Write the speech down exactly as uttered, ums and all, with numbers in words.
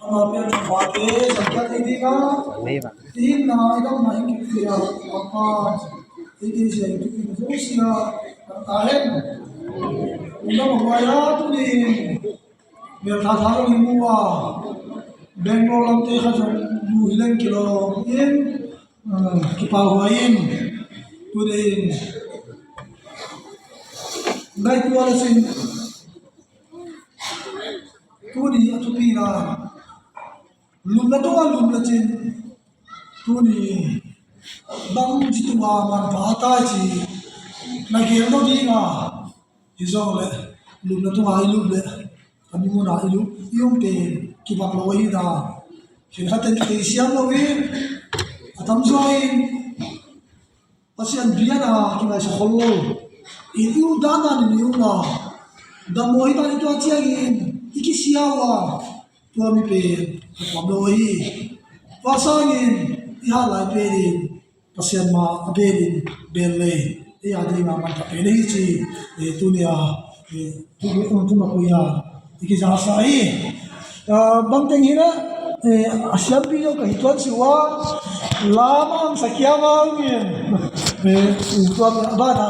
Ama pian thupha te, sangkiat ei ding a. Amen. Inn na i dam na inn kipia, Papa. Ei ding sia i tukin zo sia. Ka ta hen. Unda ma wai a tunin. Mel tha tha lo i mu a. Bangalore lam te kha zong mu hi leng kilawm in. Ah, kipau huai in. Tunin. Ngai tua la sin. Tuni a thupi na lumna tung a lumna cin tuni bang ci tung a manpha a tai ci na gel lo ding a hi zong le lumna tung a i lup le a mi mun a i lup i um pen kibang lo ahi na khen khat ten kei siam lo in a tam zaw in Pasian biakna kingaihsak khol lo. I ut dan dan in i um a, dammawi dan i tuah ciangin i kisiau a, tua mi pen a tuam lo ahi. Tua sangin i hat lai pen in Pasian ma a bel in bel lei ei a ding a man ka pen ahi ci. Eh, tuni a, eh, tuma kuya i kizasa hi. Ah, bangteng hi na, eh, a siampi zong ka hi tuan si ua, lam ang sakia ma ungin. Eh, tuan a bana,